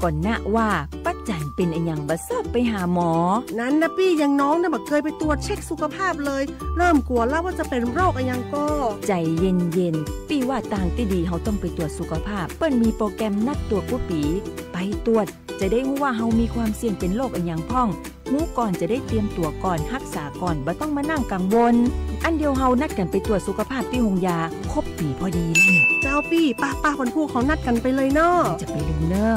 ก่อนหน้าว่าป้าจั๋นเป็นอะหยังบ่ชอบไปหาหมอ นั้นนะปี้ ยังน้องเนี่ยบ่เคยไปตรวจเช็คสุขภาพเลย เริ่มกลัวแล้วว่าจะเป็นโรคอะหยังก่อ ใจเย็นๆ ปี้ว่าตางตี้ดีเฮาต้องไปตรวจสุขภาพ เปิ้นมีโปรแกรมนัดตรวจกู้ปี ไปตรวจ จะได้ฮู้ว่าเฮามีความเสี่ยงเป็นโรคอะหยังพ่อง ฮู้ก่อนจะได้เตรียมตั๋วก่อน ฮักษาก่อน บ่ต้องมานั่งกังวล อันเดียวเฮานัดกั๋นไปตรวจสุขภาพตี้โฮงยา ครบปีพอดีแล้วเนี่ย เจ้าปี้ ป้าๆ วันพูกเฮานัดกั๋นไปเลยเนาะ จะไปลืมเน่อ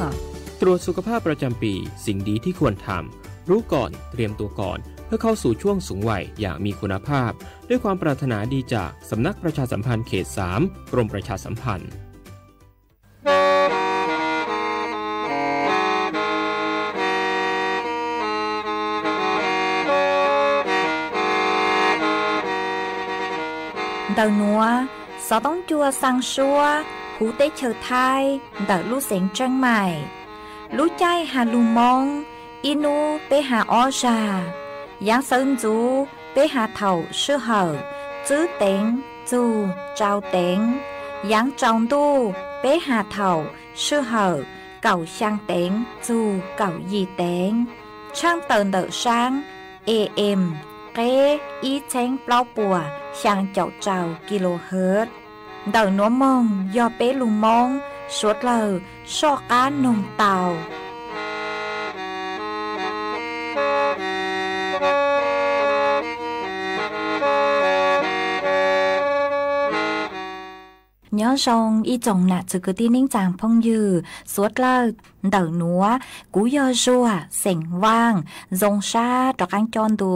ตรวจสุขภาพประจำปี สิ่งดีที่ควรทำ รู้ก่อน เตรียมตัวก่อน เพื่อเข้าสู่ช่วงสูงวัยอย่างมีคุณภาพ ด้วยความปรารถนาดีจากสำนักประชาสัมพันธ์เขตสาม กรมประชาสัมพันธ์ Ntawm nuav, xov tooj cua xaa suab huv teb chaws Thaib ntawm lub xeev Tseeb Maim. Lub caij has lug Moob, ib nub peb has ob zag. Yaav sawv ntxuv peb has thaum sij hawm tswb teev txug tsau teev. Yaav tsaus ntuj peb has thaum sij hawm kaum xyaa teev txug kaum yim teev. Tshaaj tawm ntawm saab AM qeb ib txheeb plaub puas xyaa caum rau kilohertz. Ntawm nuav moog yog peb lug Moob suav dlawg soj qaab noog tau. Nyob zoo ib tsoom nam txwv kwv tij neej tsaa phooj ywg suav dlawg. Ntawm nuav kuv yog Zuag xeem Vaaj, zoo sab rov qaab coj ntu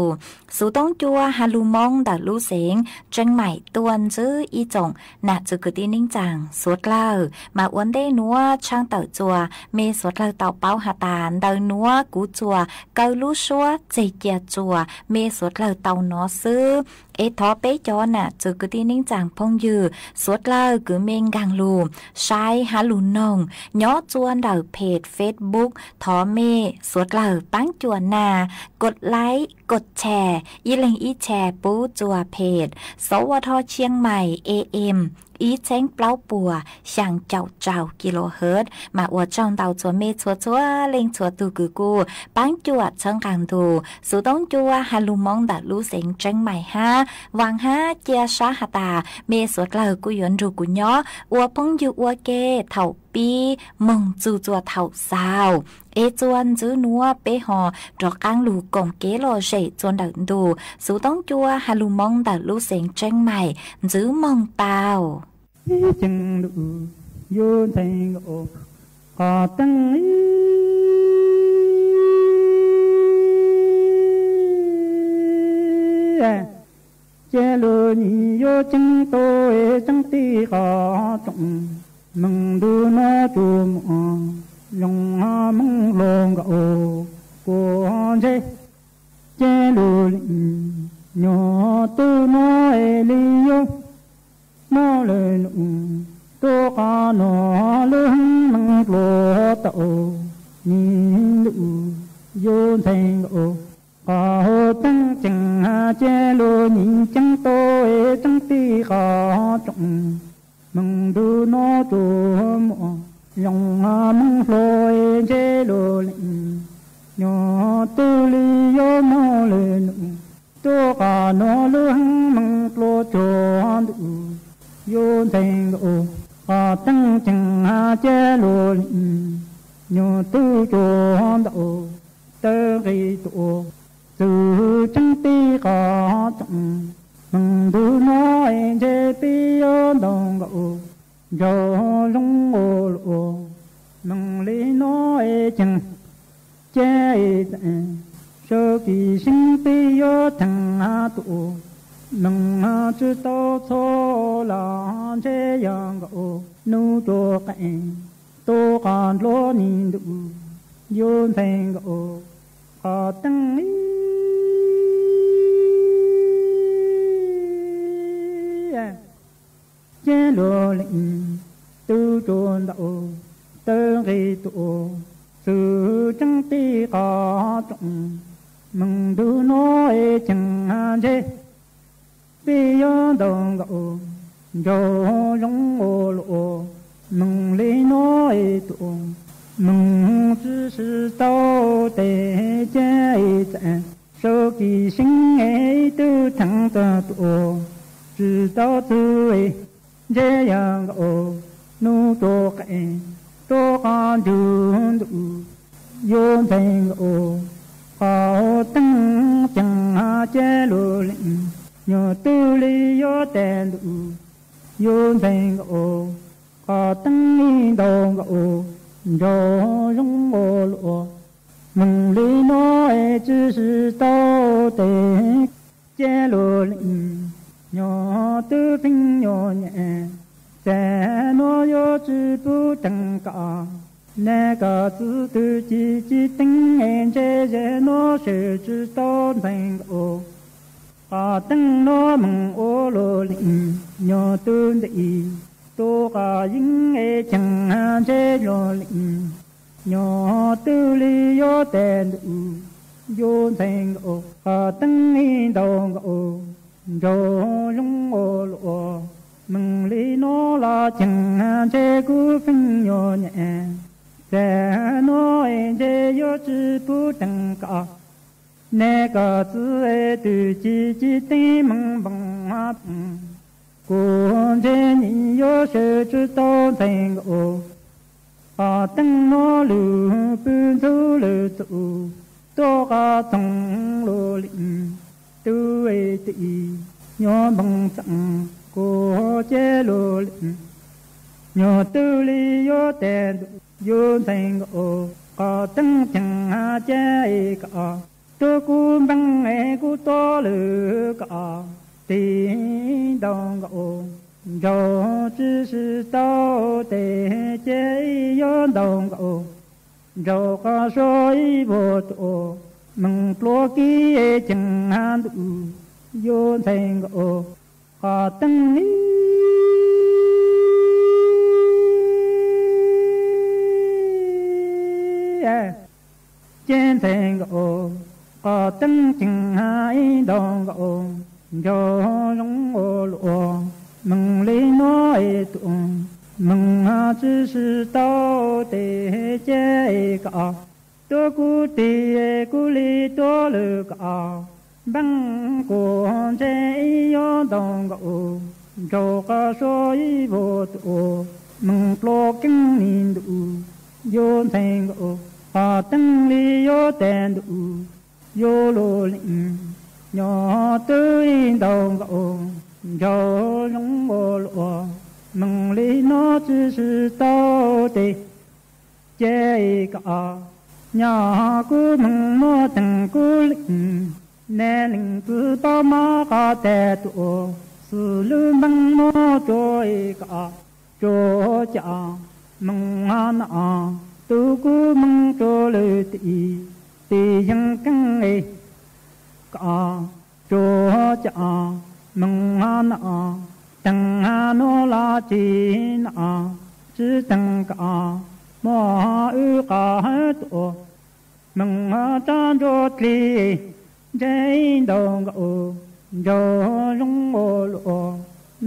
xov tooj cua has lug Moob ntawm lub xeev Tseeb Maim tuaj ntxiv ib tsoom nam txwv kwv tij neej tsaa suav dlawg. Mas ua ntej nuav tshaaj tawm txuas mej suav dlawg tau paub has tas ntawm nuav kuv txuas kaw lub suab txeg cia txuas mej suav dlawg tau nov xwb. Es thov peb cov nam txwv kwv tij neej tsaa phooj ywg suav dlawg kws mej nkaag lug saib has lug noog nyob txua ntawm phem Facebook, thov mej suav dlawg paab cuam nag, kos laib, kos chais, ib leeg ib chais pub txua phem, sov ua tho Tshiab Mais AM ib txheeb plaub puas xyaa caum rau kilohertz. Mas ua tsaug ntau txhua mej txhua txhua leej txhua tug kws kuj paab cuam txhawb nqaa ntu xov tooj cua has lug Moob ntawm lub xeev Tseeb Mais hab. Vaam hab cia sab has tas mej suav dlawg kuj yuav nrug kuv nyob ua phooj ywg ua ke thaum pib moog txug txua thaum xaus. Es txua ntxiv nuav peb ho rov qaab lug koom kev lom zem txua ntawm ntu xov tooj cua has lug Moob ntawm lub xeev Tseeb Mais ntxiv moog tau. Ib ceeb lug, yuav ntxhee nkaus, qhov teeb ib, ces lug nyiam yuav ceeb tau, ceeb tib qhov tsoom, moog ntu nuav tsuas muaj, yoo moog hluas nkaus, kuas ntseg, ces lug leej nyuam tub nuav es li yuav moog le num, tub qhov nuav lub heev meej dlua tau, nyiam lug yuav ntxhee nkaus, qhov huv teeb ceeb, ces lug nyiam ceeb tau, ceeb tib qhov tsoom, moog ntu nuav tsuas muaj, yoo moog hluas, ces lug leej nyuam tub li yuav moog le num, tub qhov nuav lub heev meej dlua tsuag ntuj, yuav ntxhee nkaus, qhov teeb ceeb, ces lug leej nyuam tub tsuag ntau, tawv nqis tuaj, txug ceeb tib qhov tsoom, moog ntu nuav es ntshe peb yuav ntau nkaus, nraug zoo ua luaj, moog li nuav es ceeb, ces sawv kis seeb peb yuav theem tuaj, moog tsi tau txhua lug ntshe yog nkaus, nub tsuas qees, tub qhov nruab nig ntuj, yuav ntxhee nkaus, qhov teeb ib, ces lug leej tub tsuag ntau, tawv nqis tuaj, txug ceeb tib qhov tsoom, moog ntu nuav es ceeb ntshe peb yuav ntau nkaus, nraug zoo ua luaj, moog li nuav es tuaj, moog Tsi sib tau tes ces txawm sau kis seeb es ib tug theej txog tuaj, tsi tau txug ntsej yog nkaus nub tuaj qees tuaj qab ntsug ntuj, yuav ntxeev nkaus qhov teeb ceev ces lug leej, nyuag twg li yuav tes ntuj, yuav ntxeev nkaus qhov teeb ib ntau nkaus nraug zoo ua luaj. Moog li no es tsi sib tau tes ces lug leej, nyuag twg pheej nyuag nyem, txag nuav yuav tsi pub teeg koj, neb koj txwv tug ci ci teeb es ntshe zag nuav sawv tsi tau ntxeev nkaus qhov teeb nuav moog ua luaj leej, nyuag tug ntxim tug qhov yeeb es ceev ntshe luaj leej, nyuag twg li yuav tes ntuj, yuav ntxeev nkaus qhov teeb ib ntau nkaus nraug zoo ua luaj. Moog li no los ceev ntshe kuv pheej nyuag nyem, txag nuav es ntshe yuav tsi pub teeg koj, neb koj txwv tug ci ci teeb moog npoo, kuv ntshe nyem yuav sawv tsi tau ntxeev nkaus qhov teeb nuav lug pw ntxug lug txug tuaj qhov txoog luaj leej, tug twg nyuag npoo txeev kuv ces luaj leej, nyuag twg li yuav tes ntuj, yuav ntxeev nkaus qhov teeb ceev ces koj, tug kuv npeej es kuv tuaj lug koj, tes ntau nkaus nraug tsi sib tau tes ces yuav ntau nkaus nraug qhov suav ib vuag tuaj, moog pluav kib ceev ntuj, yuav ntxeev nkaus qhov teeb li ces ntxeev nkaus qhov teeb ceev ib ntau nkaus nraug zoo ua luaj. Moog li no es tuaj, moog tsi sib tau tes ces koj, tug kuv tig kuv li tuaj lug koj, npeej kuv ntshe yuav ntau nkaus nraug qhov suav ib vuag tuaj, moog pluav keeb ni ntuj, yuav ntxeev nkaus qhov teeb li yuav tes ntuj, yuav luaj leej, nyuag twg ib ntau nkaus nraug zoo ua luaj. Moog li no tsi sib tau tes ces koj, nyag kuv moog muab teeg kuv leej, neb leej txwv pab mab qhov tag tuaj, xws lub npeej muab tsuav koj, tsuav cas moog na, tug kuv moog tsuav lwm tim, tim yeej keeb koj, tsuav cas moog na, teeg nuav los tsi na, tsi teeg koj, muab wb qhov hawb tuaj, moog rov nruab dlig, ntshe ib ntau nkaus nraug zoo ua luaj.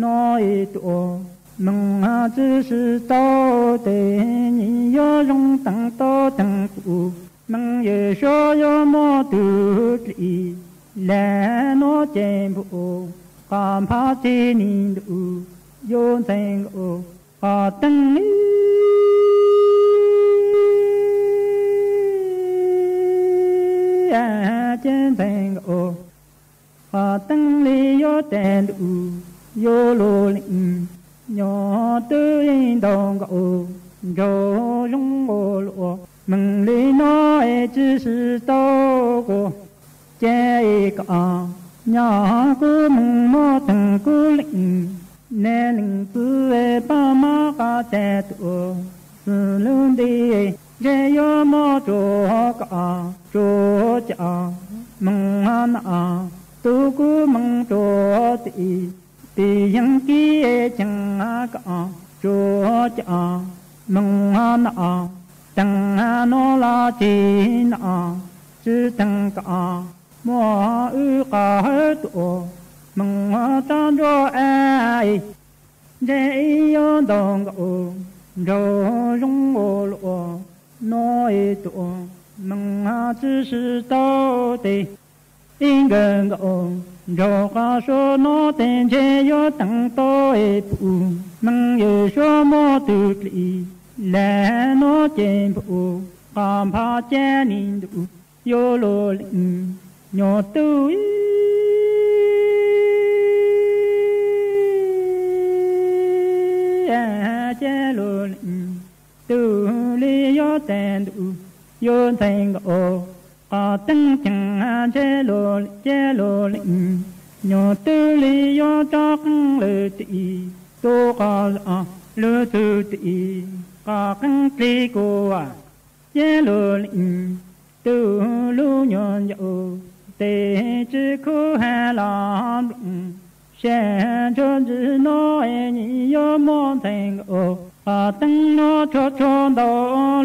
No ib tuaj, moog tsi sib tau tes, nyem yuav zoo teeg tau teeg kuv, moog yawm suav yuav muab tug dlig, lag nuav ces npum, qhov npab tsi ni ntuj, yuav ntxeev nkaus qhov teeb li ces ntxeev nkaus qhov teeb li yuav tes ntuj, yuav luaj leej, nyuag twg ib ntau nkaus nraug zoo ua luaj. Moog li no es tsi sib tau kuv ces koj, nyag kuv moog muab teeg kuv leej, neb leej txwv pab mab qhov tag tuaj, xws lub nti ntshe yuav muab tsuav koj, tsuav cas moog na, tug kuv moog tsuav tim, tim yeej kib ceev koj, tsuav cas moog na, teeg nuav los tsi na, tsi teeg koj, muab wb qhov hawb tuaj, moog rov nruab dlig, ntshe ib yuav ntau nkaus nraug zoo ua luaj. no es tuam meej tsi sib tau tes, ib nkawm nkaus nraug qab suab no tes ntshe yuav teev tau es pum meej yawm suab muab tug dlim lag no ces npaum qab nphav cab nis ntuj yuav luag leej nyuag tug ib cab luag leej tug li yuav tag ntuj yuav ntxhais nkaus qhov teeb ceeb ntshe luag leej cab luag leej nyuag tug li yuav tso qeej lawm tim tug qhov zos lug txug tim qhov qeej dlig kuv cab luag leej tug lub nyuag ncaus tes tsi khuv ha los nplooj sab ntsuag ntsis no es nim yuav muab ntxhais nkaus qhov teeb no tshua tshua ntau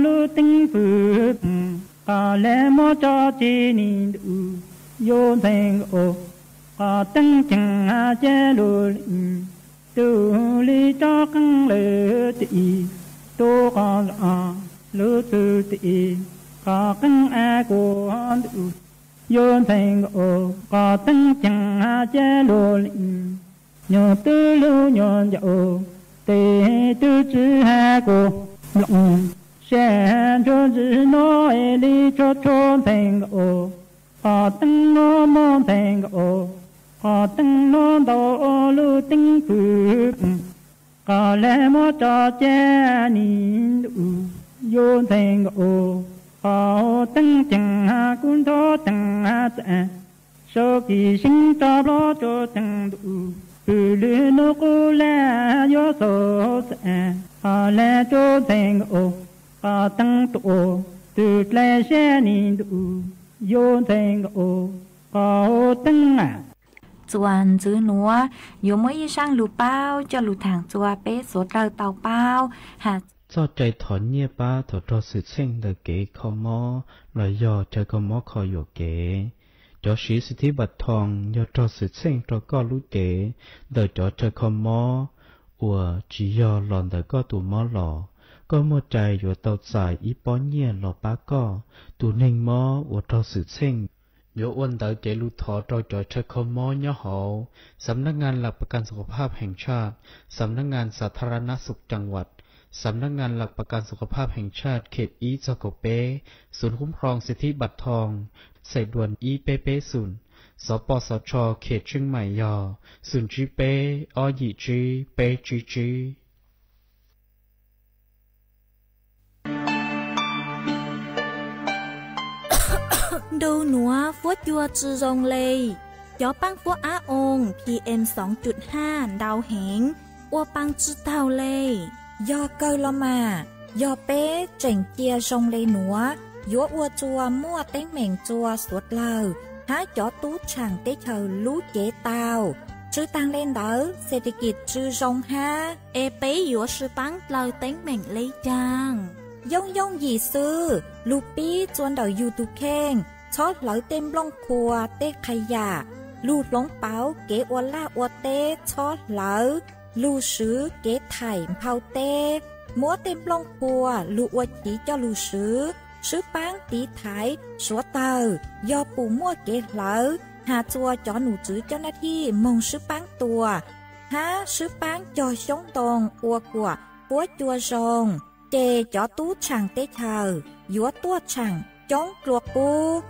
lub teeb fwm qhov le muab tso ceg nis ntuj yuav ntxhais nkaus qhov teeb ceeb cab luag leej tug li tso qeej lawm tim tug qhov zos lug txug tim qhov qeej av kuv ntuj yuav ntxhais nkaus qhov teeb ceeb cab luag leej nyuag tug lub nyuag ncaus tes tug tsi ha kuv nplooj sab ntsuag ntsis no es li tshua tshua ntxhais nkaus qhov teeb no muab ntxhais nkaus qhov teeb no ntau lub teeb fwm qhov le muab tso ceg nis ntuj yuav ntxhais nkaus qhov teeb ceeb kub nrho teeb txav sau kis seeb tso plob tsuas teeb ntuj pw lwm nub qub laj yuav xaus xav qhov le tsuas ntxhais nkaus qhov teeb tuam tug dlai sab nis ntuj yuav ntxhais nkaus qhov teeb a. Txuas ntxiv nuav yuav muaj ib zaaj lug paub coj lug thaam txuas peb suav dlawg tau paub has txoj cai thov nyiaj pab thaum raug xwm txheej ntawm kev kho mob los yog chaw kho mob kho yuam kev. Cov siv xib thib npam thoo yog raug xwm txheej rau koj lub cev ntawm cov chaw kho mob uas tsis yog los ntawm koj tus mob los, koj muaj cai yuav tau txais ib pob nyiaj los pab koj tus neeg mob uas raug xwm txheej. Yuav ua ntawv kev lug thov rau cov chaw kho mob nyob hauv สำนักงานหลักประกันสุขภาพแห่งชาติ สำนักงานสาธารณสุขจังหวัด สำนักงานหลักประกันสุขภาพแห่งชาติเขต ib จขป ศูนย์คุ้มครองสิทธิบัตรทอง สายด่วน อี เป๊ะเป๊ะ ศูนย์ สปสช เขตเชียงใหม่ ยอ ศูนย์ เจ็ด แปด หก เจ็ด เจ็ด เจ็ด เจ็ด Ntu nuav fuab cua tsi zoo le. Cov paab fuab ab oo PM soo cuj haj ntau heev, ua paa tsi taug le. Yog kawg los mas, yog peb tseem cia zoo le nuav, yuav ua txuas muaj teeb meem txuas suav dlawg hab cov tub tshaam teb chaws lub cev tau. Tsi taag le ntawd, xes tes kis tsi zoo hab, es peb yuav sib paab dlaws teeb meem le caag? Yooj yooj yim xwb, lug pib txuas ntawm yug tug kheej, txhob hlawv tej nplooj qhuav tej qha yam, lug hloov pauv kev ua laj ua teb, txhob hlawv, lug swv kev thaim nphau teb, muab tej nplooj qhuav lug ua chiv coj lug swv, sib paab tiv thaiv suav dlawg. Yog pum muaj kev hlawv, has txuas cov num tswv coj nab thij moog sib paab tua hab sib paab cog xyoob ntoo ua kuam fuab cua zoo, ces cov tub tshaam teb chaws yuav tuaj tshaam coob dlua qub.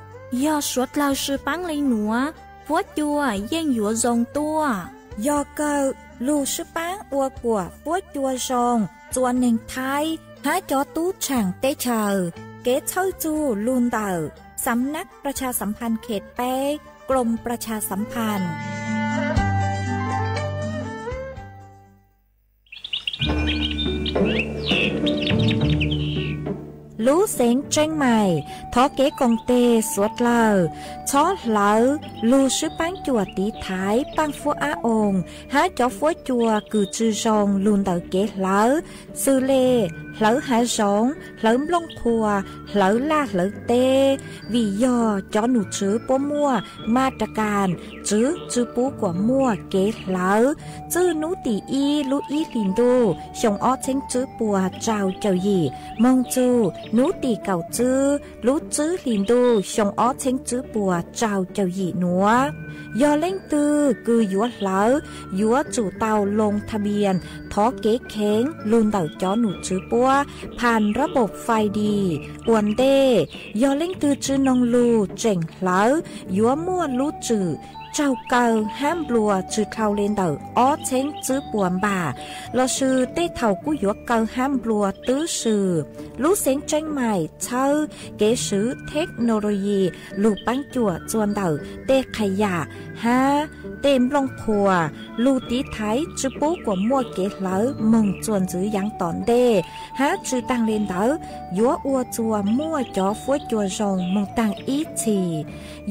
Yog suav dlawg sib paab le nuav, fuab cua yeej yuav zoo tuaj. Yog kawg, lug sib paab ua kuam fuab cua zoo txuas neeg Thaib hab cov tub tshaam teb chaws. Kev txhawj txug lug ntawm สำนักประชาสัมพันธ์เขตแปด กรมประชาสัมพันธ์ Lub xeev Tseeb Maim thov kev koom teg suav dlawg txhob hlawv, lug sib paab cuam tiv thaiv paaj fuab ab oo hab cov fuab cua kws tsi zoo lug ntawm kev hlawv, xws le hlawv hav zoov, hlawv nplooj qhuav, hlawv laj hlawv teb, vim yog cov nom tswv puab muaj ma ra kas, tswv tsw pub kuas muaj kev hlawv, txwj nub tim ib lub ib hlis ntuj xyoo ob txheeb tswb puas rau caum yim moog txug nub tim kaum tswb lub tswb hlis ntuj xyoo ob txheeb tswb puas rau caum yim nuav. Yog leej twg kws yuav hlawv, yuav tsum tau loo tha npias thov kev kheev lug ntawm cov nom tswv puab phas nrab paum fais dis ua ntej. Yog leej twg tsw noog lug tseem hlawv, yuav muaj lub tswm raug kaw hab nplua tsw dlhau le ntawm ob txheeb tswb puas npam, lossis tej thaum kuj yuav kaw hab nplua twb swm. Lub xeev Tseeb Maim txhawb kev swv technology lug paab cuam txuas ntawm tej qhas yam hab tej nplooj qhuas lug tiv thaiv tsw pub kuas muaj kev hlawv moog txuas ntxiv yaav tom ntej, hab tsw taag le ntawd yuav ua txuas muaj cov fuab cua zoo moog taag ib txhis.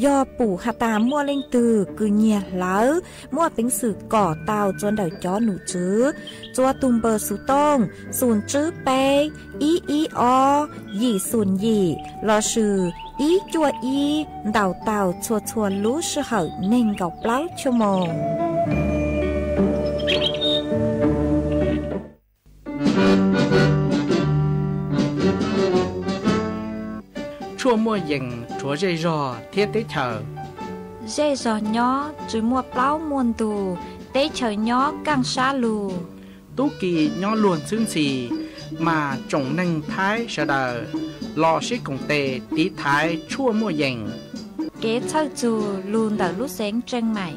Yog pum has tas muaj leej twg kws nyiag hlawv, muaj peev xwm kom tau txuas ntawm cov nom tswv txuas tug npawb xuv tooj xum tswb peb ib ib ob yim xum yim lossis ib cuaj ib ntaus tau txhua txhua lub sij hawm neeg nkaum plaub chua moos. Tshuaj muaj yees rhuav zej zog thiab teb chaws. Zej zog nyob tsw muaj plaub muaj ntug, teb chaws nyob kaaj sab lug. Tub ki nyob luag ntxhwb ntxhi, mas tsoom neeg Thaib sawv daws los sib koom tes tiv thaiv tshuaj muaj yees. Kev txhawj txug lug ntawm lub xeev Tseeb Maim.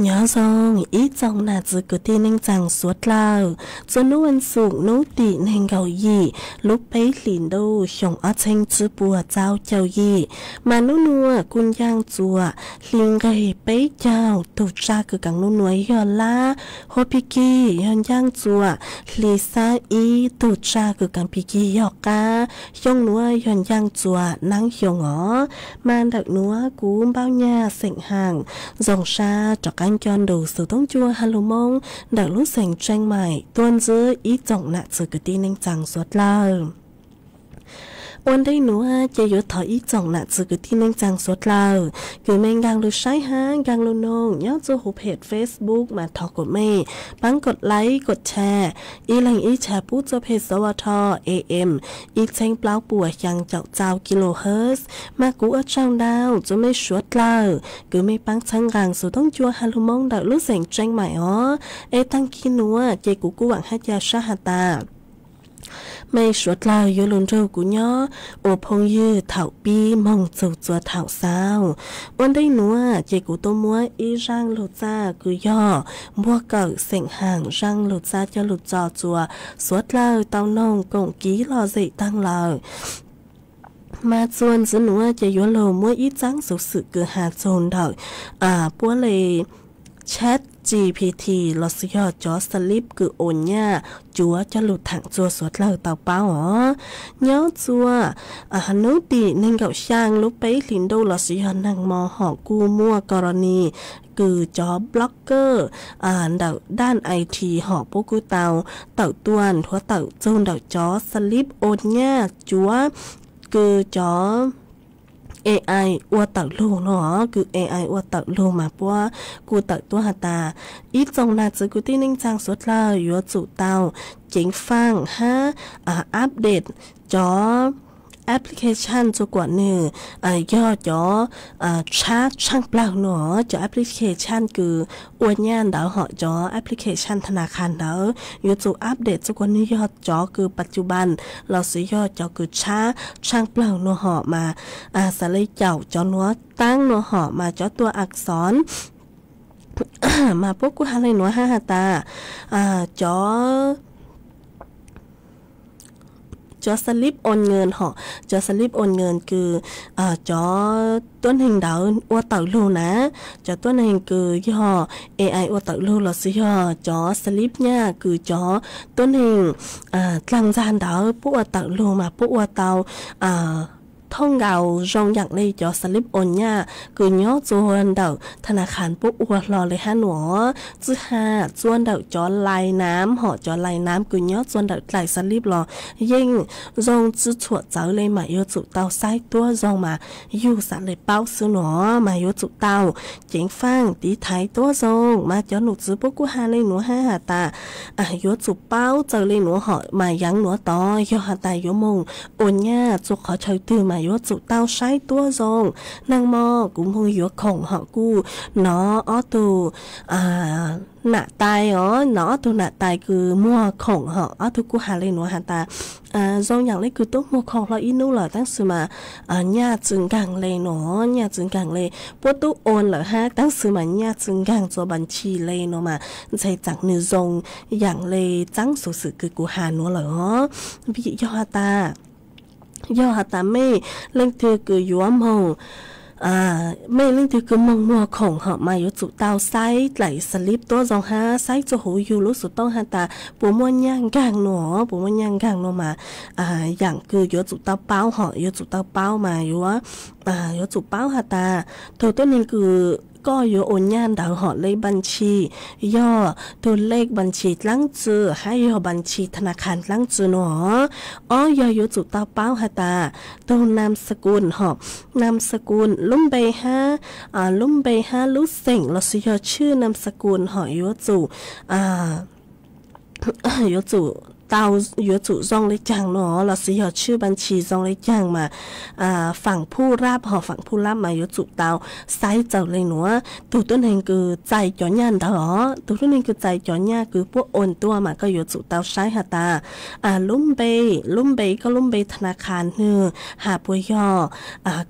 Nyob zoo ib tsoom nam txiv kwv tij neej tsaa suav dlawg, txug nub ua xum nub tim neeg nkaum yim lub peb hlis ntuj xyoo ob txheeb tswb puas rau caum yim, mas nub nuav kuj ncaaj txuas hli nqeg peb caug, tug tsaj kws kaav nub nuav yog lab, huab pig kig yog ncaaj txuas hli xab ib, tug tsaj kws kaav pig kig yog qab, xyoo nuav yog ncaaj txuas naab xyoo os. Mas ntawm nuav kuv Npaub Nyaj Xeem Haam zoo sab rov qaab nco ntus xuv toob ncua ha lug Moob ntawm lub xeev Tseeb Maim tuaj ntsib ib tsoom nam txiv kwv tij neej tsaa suav dlawg. Ua ntej nuav ces yuav thov ib tsoom nam txiv kwv tij neej tsaa suav dlawg, kws mej nkaag lug saib hab nkaag lug noog nyob txug huv phem Facebook mas thov kuas mej paab kod like kod share, ib leeg ib share pub txug peg S W T A M ib txheeb plaub puas xyaa caum rau kilohertz. Mas kuv ua tsaug ntau txug mej suav dlawg kws mej paab txhawb nqaa xuv toob ncua ha lug Moob ntawm lub xeev Tseeb Maim os. Es taag kig nuav ces kuv kuj vaam hab ca sab has tas mej suav dlawg yuav lug nrug kuv nyob ua phooj ywg thaum pib moog txug txuas thaum xaus. Ua ntej nuav ces kuv tuaj muab ib zaaj lug txaj kws yog npuag kawm Xeem Haam zaaj lug txaj coj lug tso txuas xuav dlawg tau noog koom kiv lom zem taag lawm. Mas txuas ntxiv nuav ces yuav lug muab ib txaab xuv xwm kws has txug ntawm puab le chat G P T los sis yog cov slip kws ua nyaj cuav coj lug thaam txug suav dlawg tau paub os. Nyob txug hnub tim neeg nkaum xyaa lub peb hlis ntuj los sis yog neeg mo hom kuj muaj koroni kws cov blogger ntawm daj I T hom puab kuj tau tawm tuaj nthuav tawm txug ntawm cov slip ua nyaj cuav kws cov A I ua tawm lug no, kws A I ua tawm lug mas puab kuj tawm tuaj has tas ib txoos nag txwv kwv tij neej tsaa suav dlawg yuav tsum tau ceev faaj hab update cov application txug kuas nwg yog cov tshab tshaaj plawg no, cov application kws ua nyaj ntawd hom cov application tha na khas ntawd yuav tsum update txug kuas nwg yog cov kws pas cuv pas los sis yog cov kws tshab tshaaj plawg no hom mas xav le caum cov nuav taab no hom mas cov tua ak xov mas puab kuj has le nuav hab has tas cov cov slip ua nyaj hom, cov slip ua nyaj kws cov tuab neeg ntawd ua tawm lug na, cov tuab neeg kws yog A I ua tawm lug los sis yog cov slip nyaj kws cov tuab neeg dlaag ntxag ntawd puab ua tawm lug mas puab ua tau thooj nkaus zoo yaam le cov slip ua nyaj kws nyob txug ntawm tha na khas puab ua hlo le hab nuav. Txij has txua ntawm cov lais nam hom cov lais nam kws nyob txua ntawm dlaim slip los yeej zoo tsi txhuam txawv le mas yuav tsum tau saib tuab zoo mas yug xav le paub xwb nuav mas yuav tsum tau ceev faaj tiv thaiv tuab zoo mas cov num txwv puab kuj has le nuav hab has tas yuav tsum paub txawm le nuav hom mas yaav nuav tod yog has tas yuav moog ua nyaj txug qhov chaw twg mas yuav tsum tau saib tuab zoo. Neeg mo kuv moog yuav khoom hom kuj nov ob tug nam tais os, nov ob tug nam tais kws muag khoom hom ob tug kuj has le nuav has tas zoo yaam le kws tuab muag khoom hlo ib nub lawm tab sis mas nyaj tsi nkaag le no, nyaj tsi nkaag le, puab tub ua lawm hab tab sis mas nyaj tsi nkaag txua npas ntshis le no mas ntshai tsaam nwg zoo yaam le txaab xuv xwm kws kuv has nuav lawm os. Vim yog has tas, yog has tas mej leej twg kws yuav moog, mej leej twg kws moog muag khoom hom mas yuav tsum tau saib dlaim slip tuab zoo hab saib txuj huv yug lub xuv tooj has tas puas muaj nyaj nkaag no, puas muaj nyaj nkaag no mas yaam kws yuav tsum tau paub hom yuav tsum tau paub mas yuav, yuav tsum paub has tas tug tuab neeg kws koj yuav ua nyaj ntawd hom le npas ntshis yog tug lej npas ntshis dlaab tsi hab yog npas ntshis tha na khas dlaab tsi no. Ob yog yuav tsum tau paub has tas tug nam xa kus hom, nam xa kus lub npe hab, lub npe hab lub xeem los sis yog tshwj nam xa kus hom yuav tsum yuav tsum tau, yuav tsum zoo le caag no los sis yog tshwj npas ntshis zoo le caag mas faam phuj lab hom faam phuj lab mas yuav tsum tau saib txawm le nuav. Tug tuab neeg kws txais cov nyaj ntawd os, tug tuab neeg kws txais cov nyaj kws puab ua tuaj mas koj yuav tsum tau saib has tas lub npe, lub npe, koj lub npe tha na khas nwg has puas yog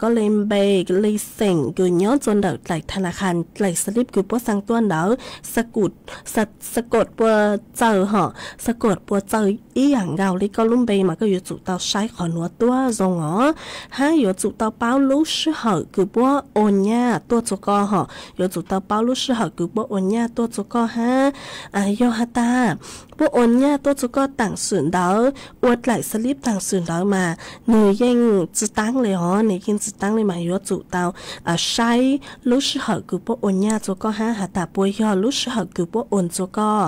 koj le npe, le xeem kws nyob txua ntawm dlaim tha na khas dlaim slip kws puab xaa tuaj ntawd, xa kus, xa kus puas txawm hom xa kus puas txawm ib yaam nkaus le koj lub npe mas koj yuav tsum tau saib qhov nuav tuab zoo os. Hab yuav tsum tau paub lub sij hawm kws puab ua nyaj tuaj txug koj hom, yuav tsum tau paub lub sij hawm kws puab ua nyaj tuaj txug koj hab. Yog has tas puab ua nyaj tuaj txug koj taam sim ntawd, ua dlaim slip taam sim ntawd mas nwg yeej tsi taab le os, nwg yeej tsi taab le mas yuav tsum tau saib lub sij hawm kws puab ua nyaj txug koj hab has tas puas yog lub sij hawm kws puab ua txug koj.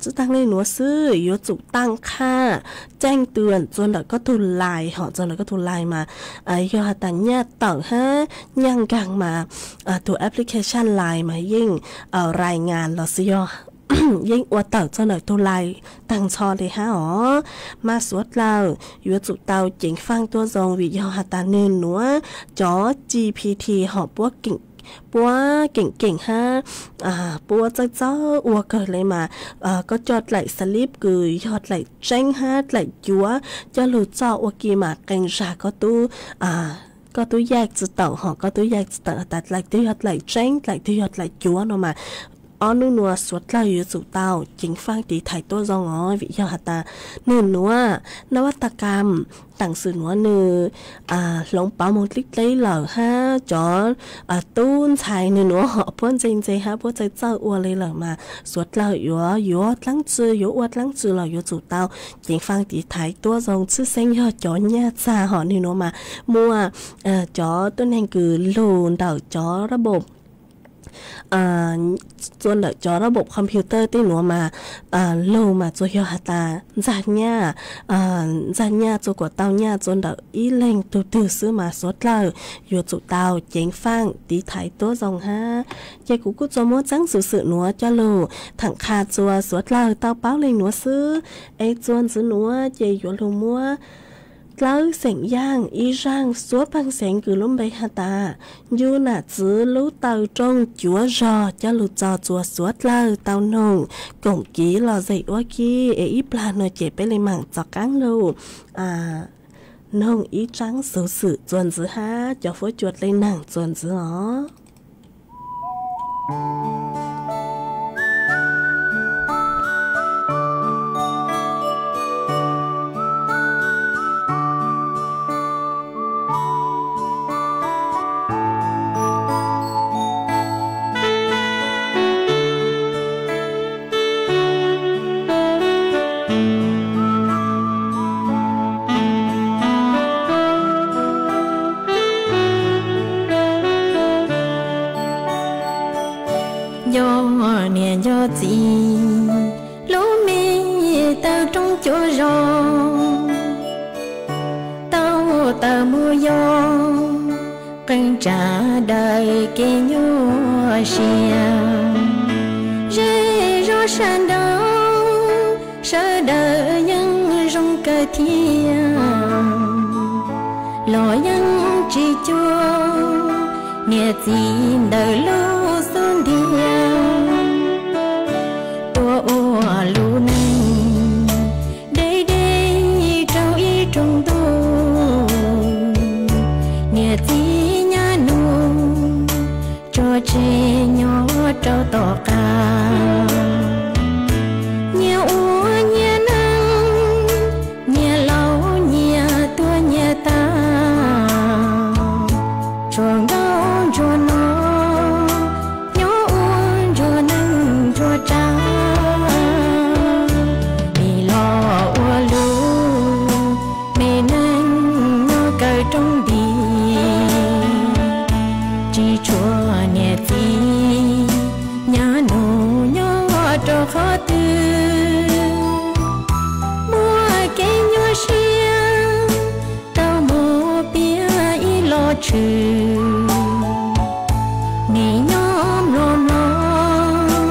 Tsi taag le nuav xwb, yuav tsum taab qhaj ceej twm txua ntawm koj tug lais hom, txua ntawm koj tug lais mas yog has tas nyaj tawm hab nyaj nkaag mas tug application lais mas yeej rai ngas los sis yog yeej ua tawm txua ntawm tug lais taag nrho le hab os. Mas suav dlawg yuav tsum tau ceev faaj tuab zoo vim yog has tas nwg nuav cov G P T hom puab keem, puab keem keem hab puab txawj txawj ua kawg le mas koj coj dlaim slip kws yog dlaim tseeb hab dlaim cuav coj lug txoj ua ke mas qee zag koj tub, koj tub yaij tsi tawm hom, koj tub yaij tsi tawm has tas dlaim twg yog dlaim tseeb dlaim twg yog dlaim cuav no mas ob hnub nuav suav dlawg yuav tsum tau ceev faaj tiv thaiv tuab zoo os, vim yog has tas nwg nuav nab vaj tag kam teem xwm nuav nwg hloov pauv moog dleb dleb lawm hab cov tub ntxhais nwg nuav hom puab ntse ntse hab puab txawj txawj ua le lawm mas suav dlawg yuav yuav dlaab tsi yuav ua dlaab tsi los yuav tsum tau ceev faaj tiv thaiv tuab zoo, tshwj xeeb yog cov nyaj txag hom nwg nuav mas muaj cov tuab neeg kws lug ntawm cov rab npaum txua ntawm cov rab npaum computer tej nuav mas lug mas txua yog has tas ntxag nyaj, ntxag nyaj txua kuas tau nyaj txua ntawm ib leeg tug twg xwb mas suav dlawg yuav tsum tau ceev faaj tiv thaiv tuab zoo hab. Ces kuv kuj txua muab txeeb xwm xwm nuav coj lug theem qha txua suav dlawg tau paub le nuav xwb. Es txua ntxiv nuav ces yuav lug muab dlawb xeem yaaj ib zaaj suab peeg xeev kws lub npe has tas Ncu Nam Txwv lub taw rooj cuav zog coj lug txo txua suav dlawg tau noog koom kiv los zeg ua ke. Es ib plag nuav ces peb le maam txov qaab lug noog ib tsaab xuv xwm txua ntxiv hab cov fuab cua dle neeg txua ntxiv os. Nco niam nco txiv, lub me taw rooj cuav zog tau tawm mus yog qee tsav daws kev nyuaj siab. Zej zog sawv daws, sawv daws yeej zoo kawg thiab, los yeej tsis cuag niam txiv ntawm lub xub ntiag tuaj ua lub neej deb deb rau ib rooj ntuj. Niam txiv nyab nus tso tseg nyob rau tom qab, nyias ua nyias neej, nyias laus nyias tuag nyias tag, tsuas nkauj ntsuag no nyob ua ntsuag neej ntsuag tsav. Vim los ua lub me neej nyob kawg rooj nti, tsis tshuav niam txiv nyab nus nyob rau qhov twg. Muaj kev nyuaj siab tau mus piav ib los tshwm, nim nyob mlom mlom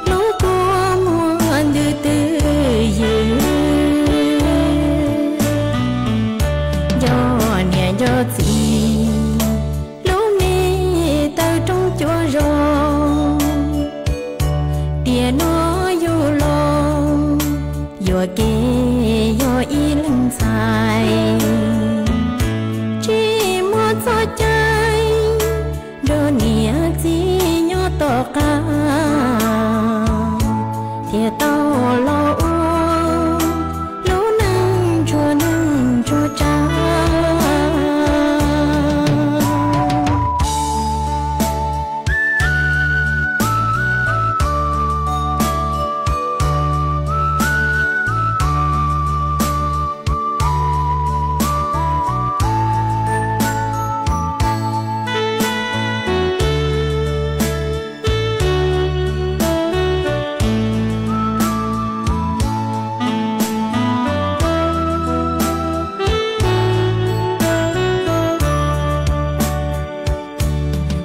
lub kua muag ntws twj ywm. Nco niam nco txiv, lub me taw rooj cuav zog, tiam no yug los yuam kev yog ib leeg ntxhais, tsis muaj txoj cai nrog niam txiv nyob tom qab, thiaj tau los ua lub neej ntsuag neej ntsuag tsav.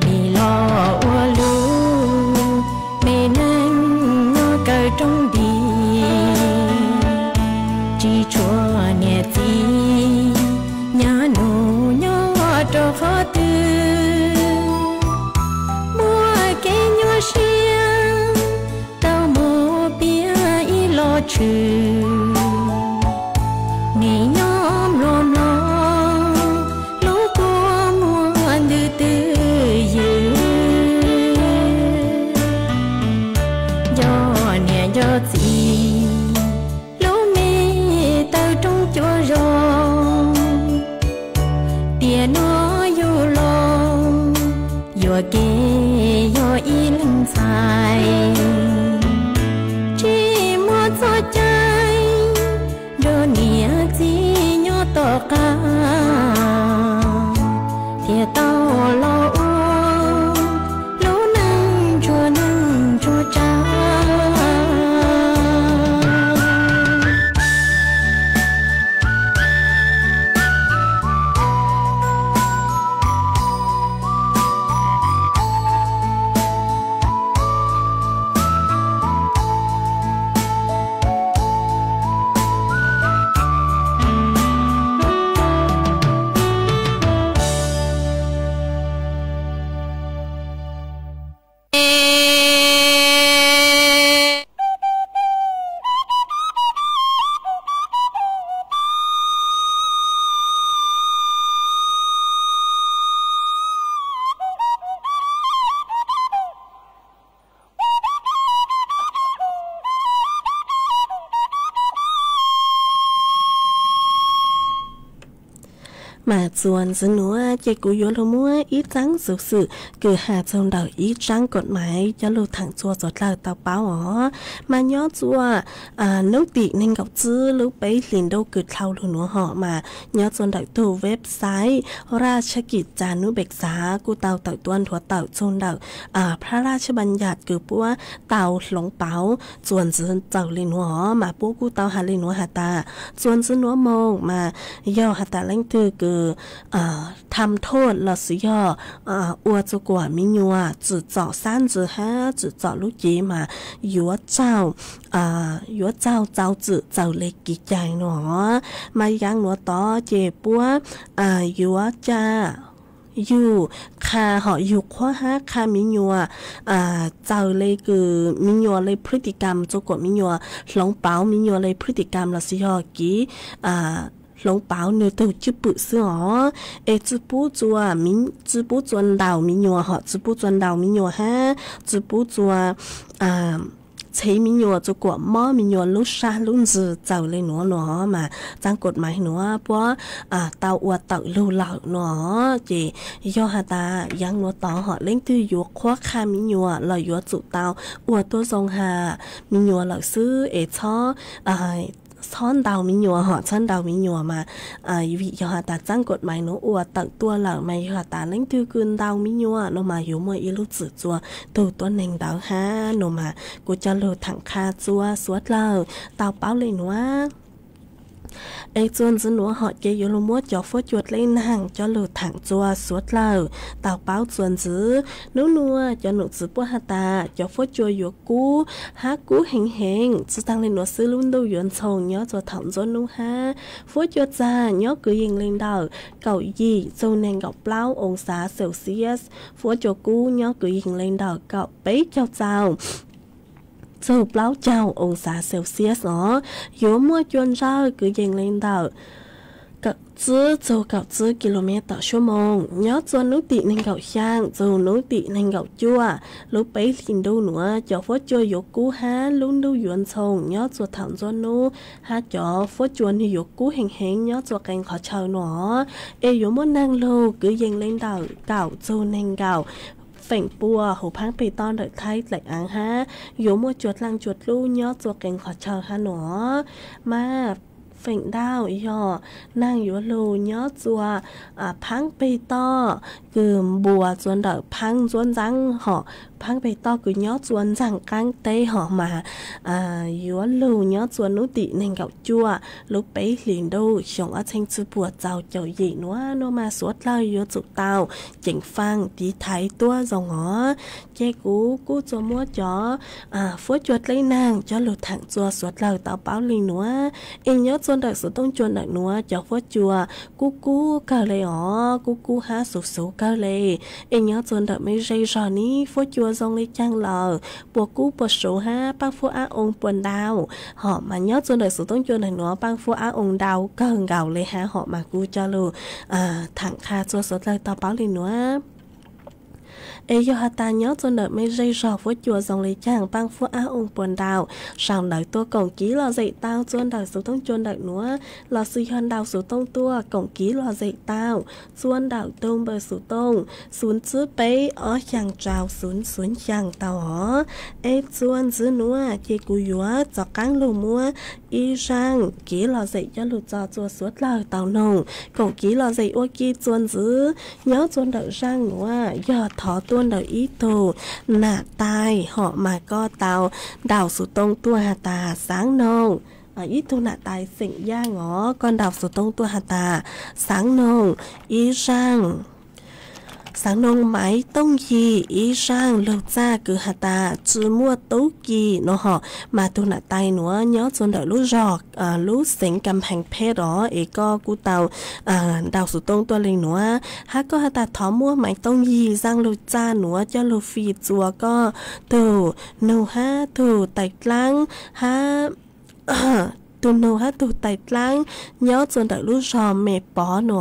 Vim los ua lub me neej nyob kawg rooj nti, tsis tshuav niam txiv nyab nus nyob rau qhov twg. Muaj kev nyuaj siab tau mus piav ib los tshwm, nim nyob mlom mlom lub kua muag ntws twj ywm. Cuab zoo, tiam no yug los, yuam kev yog ib leeg ntxhais, tsis muaj txoj cai nrog niam txiv nyob tom qab, thiaj tau los ua lub neej ntsuag neej ntsuag tsav. Mas txuas ntxiv nuav ces kuv yuav lug muab ib txaab xuv xwm kws has txug ntawm ib tsaab kod maiv cov lug thaam txuas suav dlawg tau paub os. Mas nyob txuas nub tim neeg nkaum tsib lub peb hlis ntuj kws dhau lug nuav hom mas nyob txuas ntawm tug website Raj Chakit Tsa Nub Pem Xav kuj tau tawm tuab nthuav tawm txug ntawm phab laj tshab npa nyaj kws puab tau hloov pauv txuas ntxiv txawm le nuav hom mas puab kuj tau has le nuav has tas txuas ntxiv nuav moog mas yog has tas leej twg kws tham thoj lossis yog ua txug kuas miv nyuas tsim txom xab ntxwv hab tsim txom lub cev mas yuav tsaug, yuav tsaug txaus txim txawm le kev cai nuav hom. Mas yaav nuav tod ces puab yuav ca yug qha hom yug qhuab hab qha miv nyuas txawm le kws miv nyuas le phwj tim kam txug kuas miv nyuas hloov pauv miv nyuas le phwj tim kam lossis yog kev hloov pauv nwg tug cwj pwm xwb os. Es tsi pub txua, tsi pub txua ntaus miv nyuas hom tsi pub txua ntaus miv nyuas hab tsi pub txua txhev miv nyuas txug kuas mob miv nyuas lub sab lub ntsws txawm le nuav nuav mas txaam kod maiv nuav puab tau ua tawm lug lawm nuav ces yog has tas yaav nuav tod hom leej twg yuav qhuab qha miv nyuas los yuav tsum tau ua tuab zoo has miv nyuas lawm xwb es txhob ntaus miv nyuas hom txhob ntaus miv nyuas mas vim yog has tas txaam kod maiv nuav ua tawm tuaj lawm mas yog has tas leej twg kws ntaus miv nyuas nuav mas yuav muaj ib lub txim txua tug tuab neeg ntawd hab nuav mas kuv cov lug thaam qha txua suav dlawg tau paub le nuav. Es txuas ntxiv nuav hom ces yuav lug muab cov fuab cua dleb naag cov lug thaam txua suav dlawg tau paub txuas ntxiv. Nub nuav cov num txwv puab has tas cov fuab cua yuav kub hab kub heev heev. Tsi taag le nuav xwb lub ntuj yuav ntxhoo nyob txug thaum ntuj nub hab fuab cua txag nyob kwv yees le ntawm kaum yim txug neeg nkaum plaub oo xav Celsius. Fuab cua kub nyob kwv yees le ntawm kaum peb caug txaus txug plaub caug oo xav Celsius os. Yuav muaj cua ntsawg kwv yees le ntawm kaum tsib txug kaum tsib ki lu mev tawm suab moos nyob txua nub tim neeg nkaum xyaa txug nub tim neeg nkaum cuaj. Lub peb hlis ntuj nuav cov fuab cua yuav kub hab lub ntuj yuav ntxhoo nyob txua thaum ntuj nub hab cov fuab cua nwg yuav kub heev heev nyob txua qee qhov chaw nuav. Es yuav muaj naag lug kwv yees le ntawm kaum txug neeg nkaum feem pua huv phaab peg toj ntawm Thaib dlaim aav hab yuav muaj cua dlaaj cua dlub nyob txua qee qhov chaw hab nuav. Mas feem ntau yog naag yuav lug nyob txua phaab peg toj kws npuas txua ntawm phaab ntxuab ntxaab hom phaab peg toj kws nyob txua ntxaag qaab teb hom mas yuav lug nyob txua nub tim neeg nkaum cuaj lub peb hlis ntuj xyoo ob txheeb tsib puas txaus caum yim nuav nuav mas suav dlawg yuav tsum tau ceev faaj tiv thaiv tuab zoo os. Ces kuv kuj txua muab cov fuab cua dleb naag cov lug thaam txua suav dlawg tau paub le nuav. Es nyob txua ntawm xuv tooj cua ntawm nuav cov fuab cua kub kub kawg le os, kub kub hab xuv xuv kawg le. Es nyob txua ntawm mej ze zog neb fuab cua zoo le caag lawm, puas kub puas xuv hab paaj fuab ab oo puas ntau. Hom mas nyob txua ntawm xuv tooj cua ntawm nuav paaj fuab ab oo ntau kawg nkaus le hab hom mas kuv coj lug thaam qha txua suav dlawg tau paub le nuav. Es yog has tas nyob txua ntawm me zej zog fuab cua zoo li caag paab fuab ab oo puas ntaus, sau ntawv tuaj koom kiv lom zem tau txua ntawm xuv tooj cua ntawm nuav, lossis yog ntaus xuv tooj tuaj koom kiv lom zem tau txua ntawm tug npawb xuv tooj xuv tsib peb ob xyaa rau xuv xuv xyaa tau os. Es txua ntxiv nuav ces kuv yuav rov qaab lug muab ib zaaj kiv lom zem coj lug tso txua suav dlawg tau noog koom kiv lom zem ua ke txua ntxiv. Nyob txua ntawm zaaj nuav yog thov tuaj ntawm ib tug nam tais hom mas koj tau ntaus xuv tooj tuaj has tas xaav noog, ib tug nam tais xeem Yaaj os, koj ntaus xuv tooj tuaj has tas xaav noog ib zaaj, xaav noog Maiv Tooj Yig ib zaaj lug txaj kws has tas tsi muaj tub ki no hom, mas tug nam tais nuav nyob txua ntawm lub zog, lub xeev Kam Pheej Phet os, es koj kuj tau ntaus xuv tooj tuaj li nuav, hab koj has tas thov muab Maiv Tooj Yig zaaj lug txaj nuav coj lug fij txua koj tug nug hab tug tais dlaab hab tug nug hab tug tais dlaab nyob txua ntawm lub zog Me Pov no,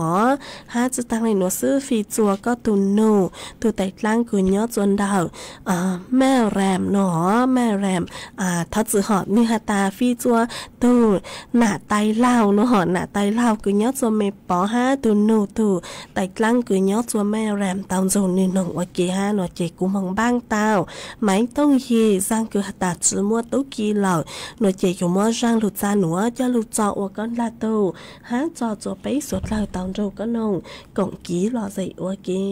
hab tsi taag le nuav xwb fij txua koj tug nug tug tais dlaab kws nyob txua ntawm Maj Ram no, Maj Ram, thov txim hom, nwg has tas fij txua tug nam tais laug no hom, nam tais laug kws nyob txua Me Pov hab tug nug tug tais dlaab kws nyob txua Maj Ram tau nrug nwg noog ua ke hab no ces kuv moog npaab tau Maiv Tooj Yig zaaj kws has tas tsi muaj tub ki lawm no ces yuav muab zaaj lug txaj nuav coj lug tso ua koj dlaag tug hab tso txua peb suav dlawg tau nrug koj noog koom kiv lom zem ua ke.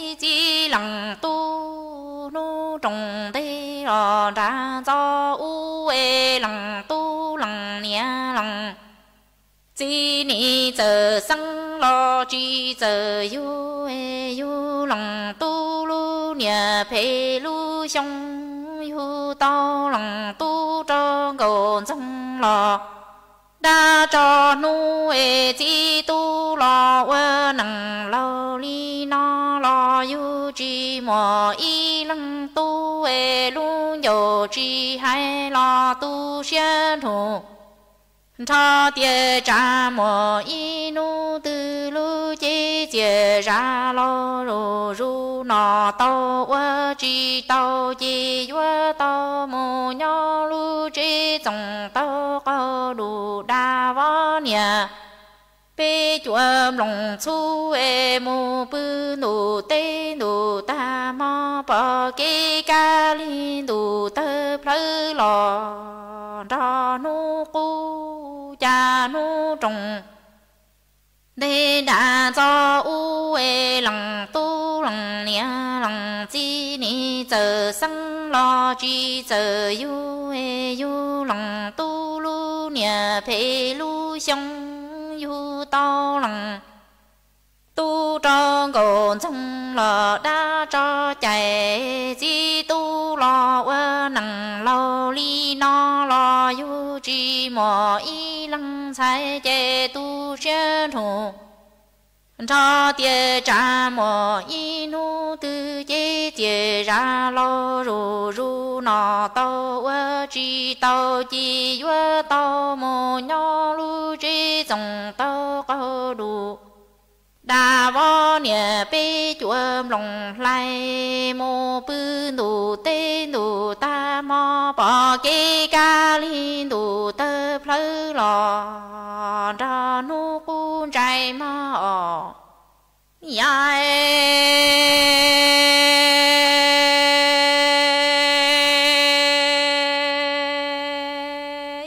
Ib txiv leej tub hnub roos ntej los nrag ntxo ub, es leej tub leej niam leej txiv nim txawm xeeb los tsis txawm yug, yug leej tub lub niam phem lub xyoo, yug tau leej tub rau nkaus ntxoog los dab tso hnub, es txiv tub los ua neeg laug li no los yug tsis muaj ib leej tub, es lub ncauj tsis hais los tu siab nrug nrho tias tsam muaj ib hnub twg lub cev txias zam los zuj zus no tau ua tsis tau ces yuav tau mus nyob lub tsev txoos tau qaug dum dag vov niam. Peb cuam nplooj txhub es mus pw ntuj teb ntuj tag hmo pom kev kab li ntuj tawg plhawv los nrog hnub qub cas hnub roos ntej dab ntxo ub, es leej tub leej niam leej txiv nim txawm xeeb los tsis txawm yug, yug leej tub lub niam phem lub xyoo, yug tau leej tub rau nkaus ntxoog los dab tso cais, txiv tub los ua neeg laug li no los yug tsis muaj ib leeg ntxhais ces tu siab nrug nrho tias tsam muaj ib hnub twg cev txias zam los zuj zus no tau ua tsis tau ces yuav tau mus nyob lub tsev txoos tau qaug dum dag vov niam. Peb cuam nplooj hlais mus pw ntuj teb ntuj tag hmo pom kev kab li ntuj tawg plhawv los nrog hnub qub ntsais mog os. Yam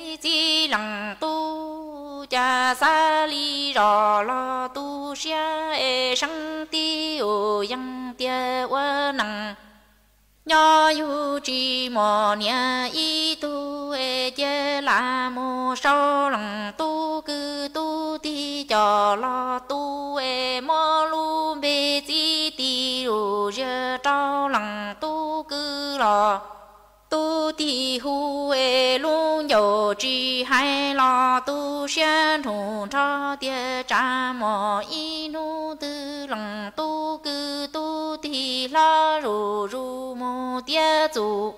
ib txiv leej tub cas xav li zos los tu siab es seeb tib ua yeej tiag ua neeg nyob yug tsis muaj niam ib tug es cia lam mus sau leej tub kwv tub tij coj los tu es muab lub npe txiv tij lus ziag rau leej tub kwv los tub tij hu es lub ncauj tsis hais los tu siab nrug nrho tias tsam muaj ib hnub twg leej tub kwv tub tij hlob zuj zus mus tiav txuj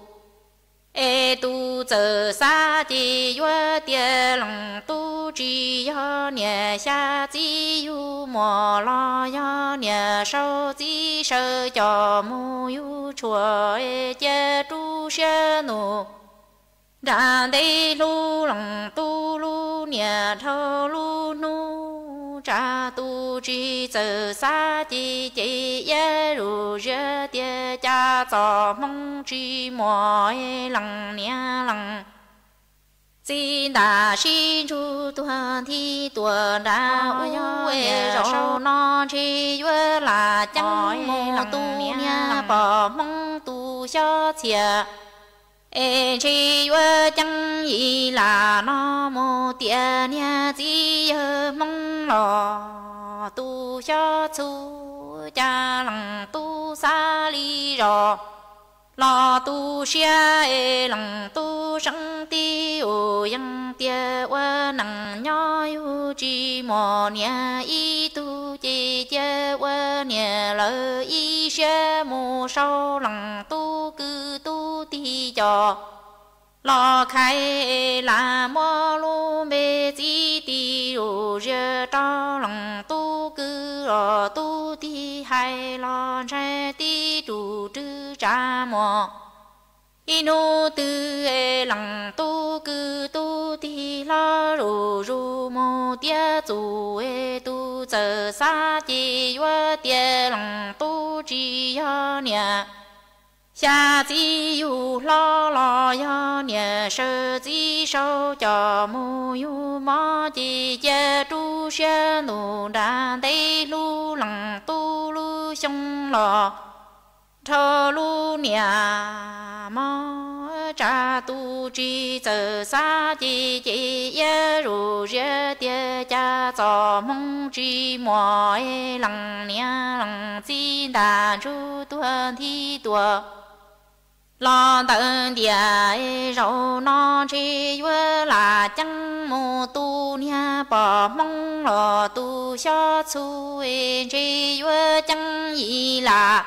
Es tus txawm xav ces yuav tias leej tub tsis yog niam xya txiv yug muam los yog niam sau txiv saw coj mus yug tshuaj cia rub siab ntuj nra ntev hlub leej tub lub niam dhau lub hnub. Tsam tus tsis txawm xav ces ces iab zuj zus tias cas txoj hmoo tsis muaj leej niam leej txiv ntag sib ntsug tuag nthi tuaj nram ub. Zaum no ntshe yuav lam ceeb mus tu niag poj hmoob tu xyob txhia, es ntshe yuav ceeb yim lam no mus tias niag txiv yawg hmoob los tu xyob txhu. Cas leej tub xav li zos los tu siab es leej tub seeb tib ua yeej tias ua neej nyob yug tsis muaj niam ib tug ces cia ua niam lawv ib siab mus sau leej tub kwv tub tij coj los khaiv lam muab lub npe txiv tij zuj zus rau leej tub kwv los tub tij hais los ntshai tib tug rwg tsav muag. Ib hnub twg leej tub kwv tub tij hlob zuj zus mus tiav txuj es tus txawm xav ces yuav tias leej tub tsis yog niam xya txiv yug hlob los yog niam saw txiv sau coj mus yug mob ces cia rub siab ntuj nra ntev hlub leej tub lub xyoo los dhau lub niam mob. Tsam tus tsis txawm xav ces ces iab zuj zus tias cas txoj hmoo tsis muaj leej niam leej txiv ntag ntsug tuag nthi tuaj los ntawm ntiaj. Zaum no ntshe yuav lam ceeb mus tu niag poj hmoob los tu xyob txhu, ntshe yuav ceeb yim lam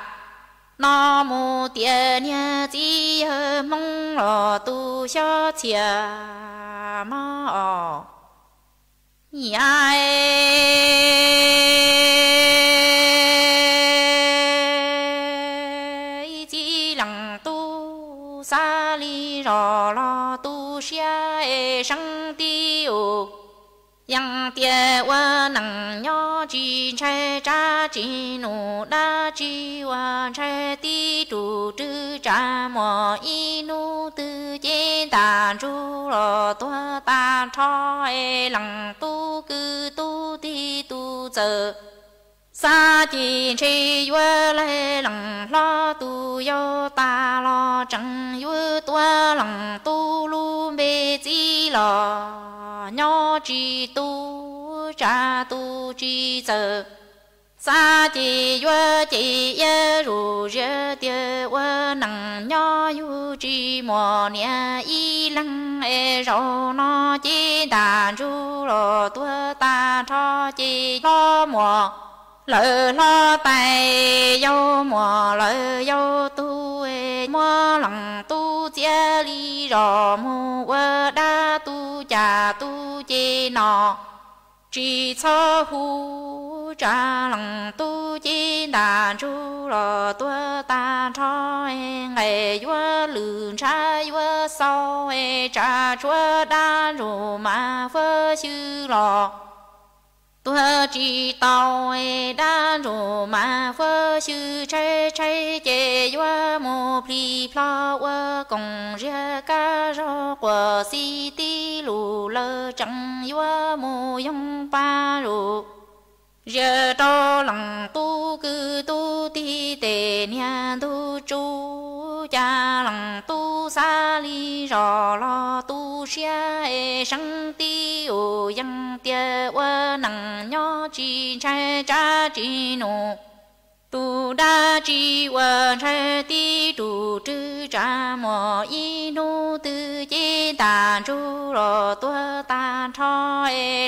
no mus tias niag txiv yawg hmoob los tu xyob txhia mob os. Yam txiv leej tub xav li zos los tu siab seeb tib ua yeej tias ua neej nyob tsis ntshai tsab tsis num dab tsi ua ntshai tib tug rwg tsav muag. Ib hnub twg ces ntaj ntsug los tuag tag nrho, leej tub kwv tub tij tus txawm xav ces ntshe yuav laig leej hlob tus yau tas los tseem yuav tuav leej tub lub npe txiv los nyob tsis tu. Tsam tus tsis txawm xav ces yuav ces iab zuj zus tias ua neej nyob yug tsis muaj niam ib leeg es zaum no ces ntaj ntsug los tuag tag nrho ces hlob muam lawv hlob tais, yau muam lawv yau tug, muab leej tub txiav li zos mus ua dab tub cas tub ces no tsis txhob hu. Tsam leej tub ces ntaj ntsug los tuag tag nrho, nqaij yuav lwj ntshav yuav xau, tsam tshuav dab ntsuj mas huab xyw los tuag tsis tau. Dab ntsuj mas huab xyw tshaib tshaib ces yuav mus plhis plho ua koom ziag kab zog quas xib tib lus lawv tseem yuav mus yoog pab lus ziag rau leej tub kwv tub tij tes niag ntug tsu. Cas leej tub xav li zos los tu siab seeb tib ua yeej tias ua neej nyob tsis ntshai tsab tsis num tus dab tsi ua ntshai tib tug rwg tsav muag. Ib hnub twg ces ntaj ntsug los tuag tag nrho,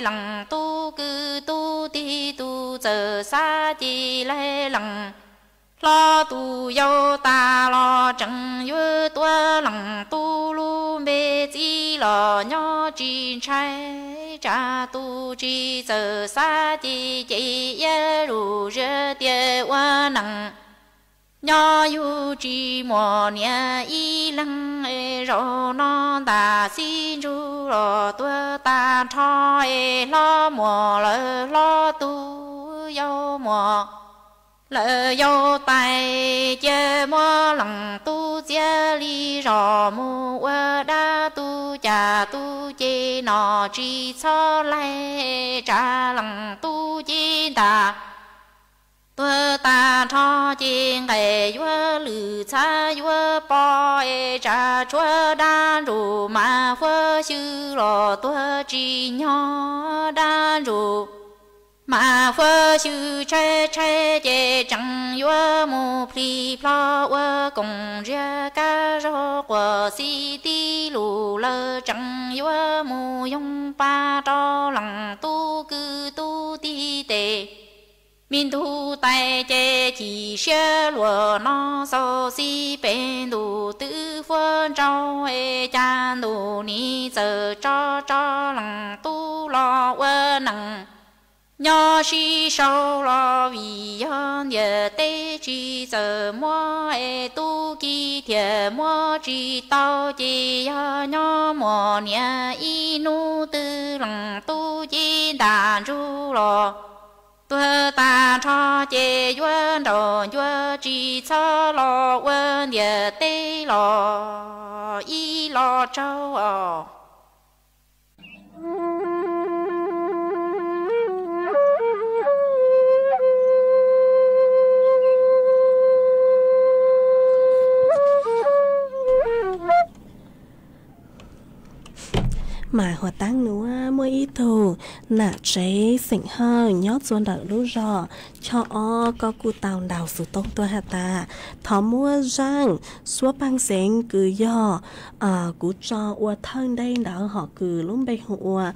leej tub kwv tub tij tus txawm xav ces laig leej hlob tus yau tas los tseem yuav tuav leej tub tsis ntshai, tsam tus tsis txawm xav ces ces iab zus zia tias ua neej nyob yus tsis muaj niam ib leeg. Zaum no ntag xib ntsug los tuag tag nrho, hlob muam lawv hlob tug yau muam lawv yau tais, cia muab leej tub txiav li zog mus ua dab tub, cas tub ces nom tsis txhob laig, tsam leej tub ces ntag tuag tag nrho ces nqaim yuav lwm txhab yuav pom, tsam tshuav dab ntsuj mas huab xyw los tuag tsis nyob, dab ntsuj mas huab xyw tshaib tshaib ces tseem yuav mus plhis plho ua koom ntsiag kab zog quas xib tib lus, lawv tseem yuav mus yoog pa rau leej tub kwv tub tij tes. Me ntug tais ces chim siab luag no xaus xib pem ntuj twb huab ntsau, cas ntuj nim txawm tso tso leej tub los ua neej nyob sib sau los vim yog ntiaj teb tsis txawm muab tub ki thiaj muab tsis tau, ces yog nyob muaj niam ib hnub twg leej tub ci ntam ntsug los tuag tag nrho, ces yuav nraug ncua tsis txhob los ua ntiaj teb los ib los tsaug os. Mas huas taab nuav muaj ib tug nam tsev xeem Hawj nyob txua ntawm lub zog Choj Ob, koj kuj tau ntaus xov tooj tuaj has tas thov muab zaaj suab paag xeev kws yog kuv tso ua thawj ntej ntawd hom kws lub npe hu ua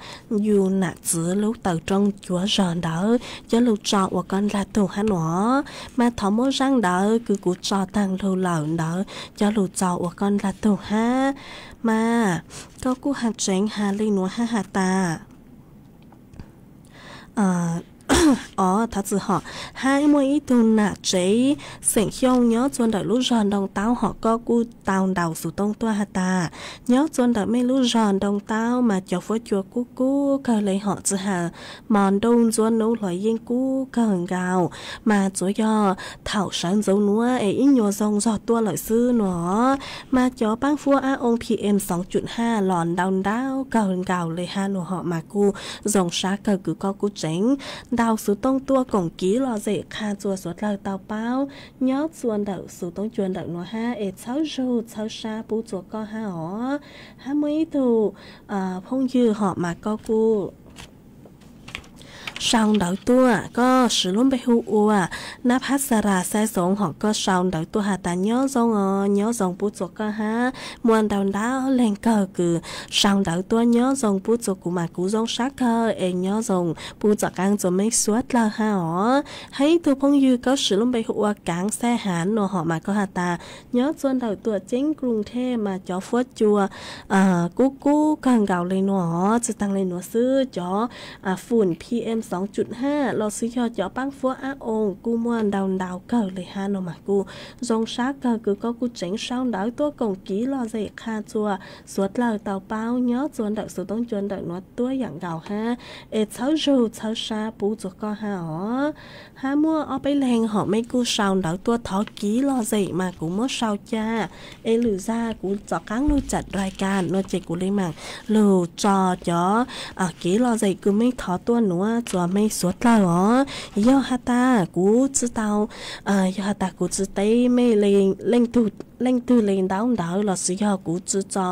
yus nam txwv lub tawm rooj cuav zog ntawd coj lug tso ua koj ndlag tug hab nuav. Mas thov muab zaaj ntawd kws kuv tso taag lug lawm ntawd coj lug tso ua koj ndlag tug hab. Mas koj kuj has tseev has li nuav hab has tas, o, thov txim hom, hab muaj ib tug nam tsev xeem Xyooj nyob txua ntawm lub zog Ntoo Taub hom koj kuj tau ntaus xov tooj tuaj has tas nyob txua ntawm mej lub zog Ntoo Taub mas cov fuab cua kub kub kawg le hom txwm has mos nruj ntxuav nuv hluas yeej kub kawg nkaus. Mas tsuav yog thaum sawv ntxuv nuav es ib nyuas zoo zog tuaj lawm xwb nuav. Mas cov paab fuab ab oo P M xoov cum haj los ntau ntau kawg nkaus le hab nuav hom mas kuj zoo sab kawg kws koj kuj tseev ntaus xov tooj tuaj koom kiv lom zem qha txua suav dlawg tau paub nyob txua ntawm xov tooj cua ntawm nuav hab es txhawb zug txhawb sab pub txua koj hab os. Hab muaj ib tug phooj ywg hom mas koj kuj sau ntawv tuaj, koj siv lub npe hu ua Nab Phab Xa Ras Xaib Xoov hom koj sau ntawv tuaj has tas nyob zoo os, nyob zoo pub txua koj hab. Muaj ntau ntau leeg kawg kws sau ntawv tuaj nyob zoo pub txua kuv mas kuv zoo sab kawg es nyob zoo pub txom qaab txua mej suav dlawg hab os. Hab ib tug phooj ywg koj siv lub npe hu ua Kaav Xaib Hav nuav hom mas koj has tas nyob txua ntawm Tuam Ceeb Kruv Thej mas cov fuab cua kub kub kawg nkaus le nuav os. Tsi taag le nuav xwb, cov fum P M xoov cum haj los xwb yog cov paab fuab ab oo kuj muaj ntau ntau kawg le hab nuav mas kuj zoo sab kawg kws koj kuj tseev sau ntawv tuaj koom kiv lom zem qha txua suav dlawg tau paub nyob txua ntawm xov tooj cua ntawm nuav tuab yaam nkaus hab es txhawb zug txhawb sab pub txua koj hab os. Hab muaj ob peb leeg hom mej kuj sau ntawv tuaj thov kiv lom zem mas kuv muab sau ca es lwm zag kuv txov qaab lug cam rai kas nuav ces kuv le maam lug tso cov kiv lom zem kws mej thov tuaj nuav txua mej suav dlawg os. Yog has tas kuv tsi tau, yog has tas kuv tsi teb mej leej twg le ntau ntawd los xwb yog kuv tsi tso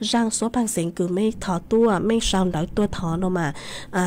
zaaj suab paag xeev kws mej thov tuaj, mej sau ntawv tuaj thov nuav mas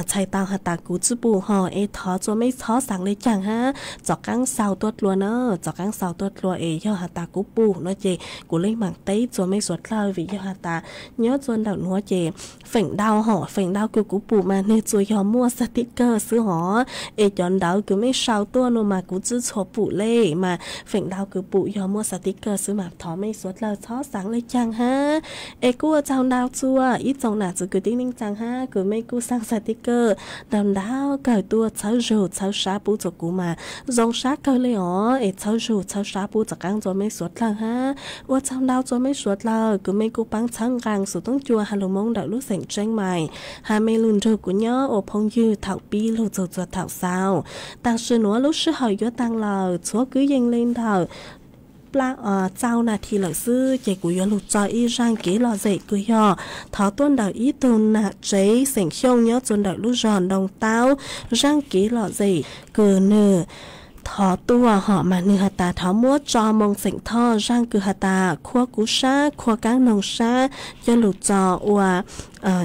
txhais tau has tas kuv tsi pum hom es thov txua mej txhob xaav le caag hab txov qaab xaus tuaj dlua na, txov qaab xaus tuaj dlua es yog has tas kuv pum nuav ces kuv le maam teb txua mej suav dlawg vim yog has tas nyob txua ntawm nuav ces feem ntau hom feem ntau kws kuv pum mas nwg txua yog muaj xav tiv kawg xwb hov es cov ntawv kws mej sau tuaj nuav mas kuv tsi txhua pum le mas feem ntau kws pum yog muaj xav tiv kawg xwb mas Thov mej suav dlawg txhob xaav le caag hab. Es kuj ua tsaug ntau txug ib tsoom nam txiv kwv tij neej tsaa hab kws mej kuj xaav xav tig kawm ntau ntau kawg tuaj txhawb zug txhawb sab pub txug kuv mas zoo sab kawg le os. Es txhawb zug txhawb sab pub txav qaab txug mej suav dlawg hab. Ua tsaug ntau txug mej suav dlawg kws mej kuj paab txhawb nqaa xuv toob cua has lug Moob ntawm lub xeem Tseeb Mais, has mej lug nrug kuv nyob ua phooj ywg thaum pib lug txug txug thaum xaus. Tam sim nuav lub sij hawm yuav taag lawm, txhua kwv yees le ntawm txaus nas this lawm xwb ces kuv yuav lug tso ib zaaj kev lom zem kws yog thov tuaj ntawm ib tug nam tsev xeem Xyooj nyob txug ntawm lub zog Ntoo Taub. Zaaj kev lom zem kws nwg thov tuaj hom mas nwg has tas thov muab tso moo xeem Thoj, zaaj kws has tas khua kuv sab khua kaab noog sab, coj lug tso ua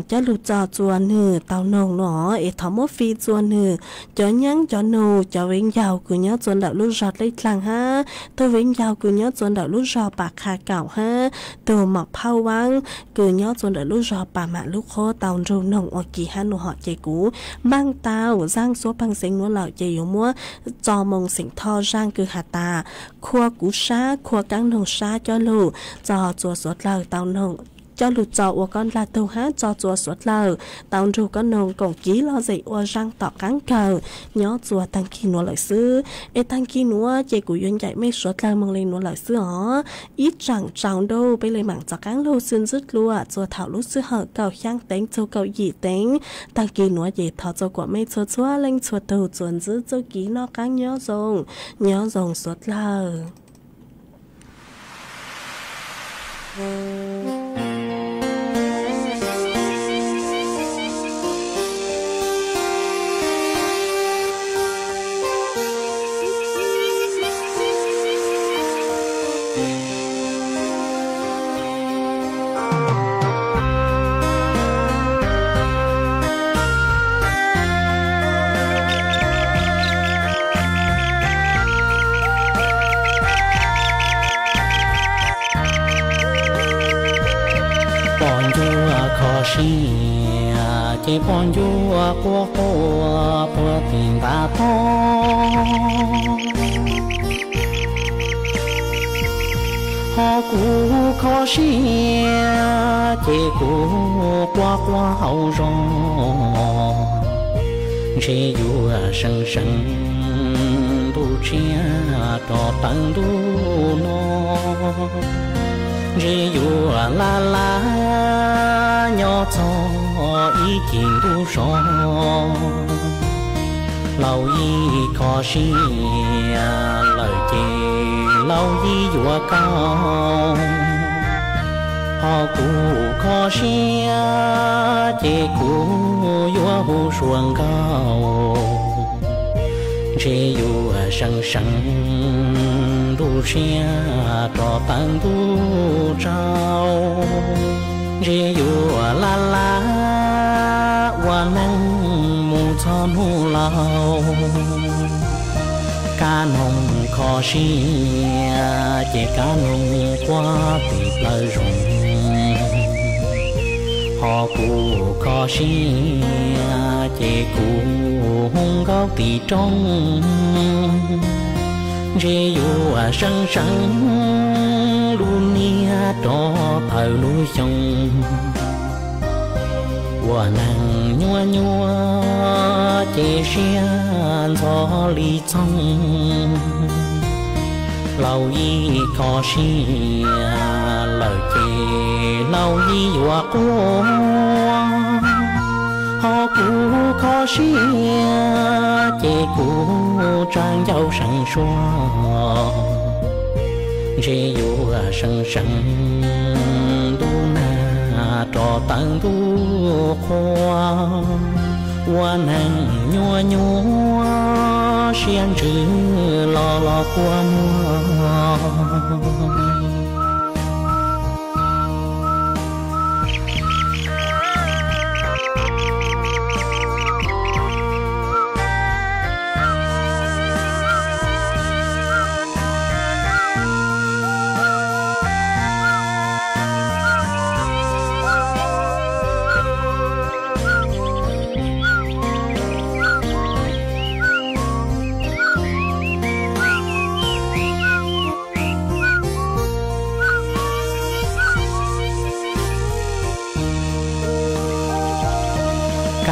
coj lug tso txua nwg tau noog nuav es thov muab fij txua nwg cov nyaab cov nug, cov viv ncaus kws nyob txua ntawm lub zog Dlej Dlaag hab tug viv ncaus kws nyob txua ntawm lub zog Pas Qha Kaum hab tug Maum Phauj Vaab kws nyob txua ntawm lub zog Pas Mam Lub Qhob tau nrug noog ua ke hab nuav hom ces kuv npaaj tau zaaj xuab peeg xeev nuav lawm ces yuav muab tso moo xeem Thoj zaaj kws has tas khua kuv sab khua kaab noog sab coj lug tso txua suav dlawg tau noog, coj lug tso ua koj ndlag tug hab tso txua suav dlawg tau nrug koj noog koom kev lom zem ua zaaj tom qaab kawg nyob txua taag kis nuav lawm xwb. Es taag kis nuav ces kuv yuav ncaim mej suav dlawg moog le nuav lawm xwb os. Ib tsaam tsaus ntuj peb le maam txav qaab lug xwb ntxwb dlua txua thaum lub sij hawm kaum xyaa teev txug kaum yim teev. Taag kis nuav ces thov txua kuam mej txhua txhua leej txhua tug txuas ntxwb txuj kev noj qaab nyob zoo, nyob zoo suav dlawg. Poj ncua kho siab ces poj ncua quaj quaj puag tim ntav tod. Ho kuv kho siab ces kuv quaj quaj hauv zos, ntshe yuav seev seev ntuj tshiab rov tawm ntuj no, ntshe yuav laj laj nyob txog ib cim ntuj so. Laus yij kho siab lawm ces laus yij yuav koj, ho kuv kho siab ces kuv yuav hu suav nkauj, ntshe yuav seev seev ntuj tshiab rov tawm ntuj tsaus, ntshe yuav laj laj ua neej mus txog hnub laus. Kab noog kho siab ces kab noog quaj tim plawv zoov, ho kuv kho siab ces kuv hu nkauj tim roob, ntshe yuav seev seev lub niag rov tawm lub xyoo. Ua neeg nyuaj nyuaj ces siab ntxhov li txhooj. Laus yij kho siab lawm ces laus yij yuav quaj, ho kuv kho siab ces kuv tsa ncauj seev suab, ntshe yuav seev seev ntuj nag rov tawm ntuj qhua. Ua neeg nyuaj nyuaj siab ntsws los los kua muag.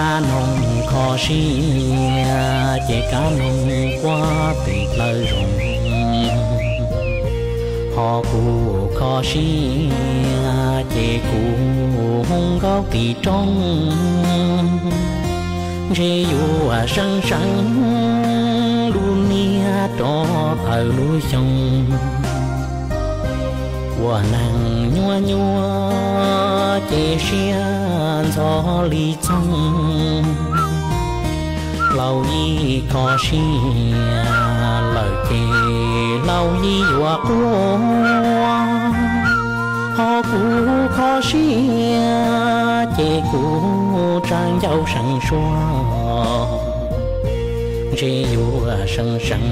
Kab noog kho siab ces kab noog quaj tim plawv zoov, ho kuv kho siab ces kuv hu nkauj tim roob. Ntshe yuav seev seev lub niag rov tawm lub xyoo, ua neeg nyuaj nyuaj ces siab ntxhov li txoog. Laus yij kho siab lawm ces laus yij yuav quaj, ho kuv kho siab ces kuv tsa ncauj seev suab. Ntshe yuav seev seev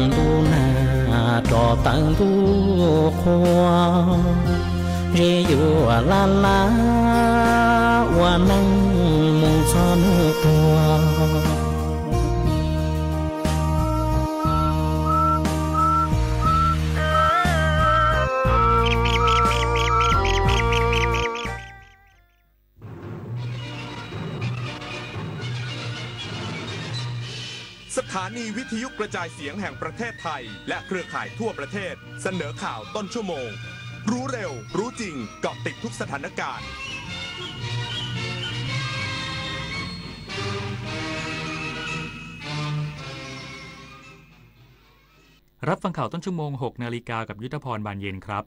ntuj nag rov tawm ntuj qhua, ntshe yuav laj laj ua neej mus txog hnub tuag. สถานีวิทยุกระจายเสียงแห่งประเทศไทย และเครือข่ายทั่วประเทศ เสนอข่าวต้นชั่วโมง รู้เร็ว รู้จริง เกาะติดทุกสถานการณ์ รับฟังข่าวต้นชั่วโมง หกนาฬิกา กับยุทธพร บานเย็นครับ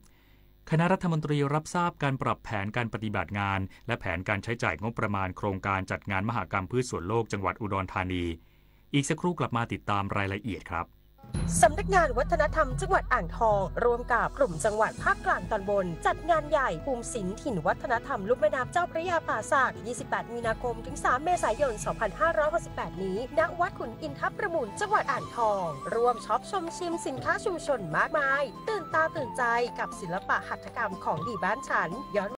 คณะรัฐมนตรีรับทราบการปรับแผนการปฏิบัติงาน และแผนการใช้จ่ายงบประมาณโครงการจัดงานมหกรรมพืชสวนโลกจังหวัดอุดรธานี อีกสักครู่กลับมาติดตามรายละเอียดครับ สำนักงานวัฒนธรรมจังหวัดอ่างทอง ร่วมกับกลุ่มจังหวัดภาคกลางตอนบน จัดงานใหญ่ภูมิศิลป์ถิ่นวัฒนธรรมลุ่มแม่น้ำเจ้าพระยาป่าสัก ยี่สิบแปด มีนาคม ถึง สาม เมษายน สองพันห้าร้อยหกสิบแปด นี้ ณ วัดขุนอินทประมูล จังหวัดอ่างทอง ร่วมช็อปชมชิมสินค้าชุมชนมากมาย ตื่นตาตื่นใจกับศิลปะหัตถกรรมของดีบ้านฉัน ย้อน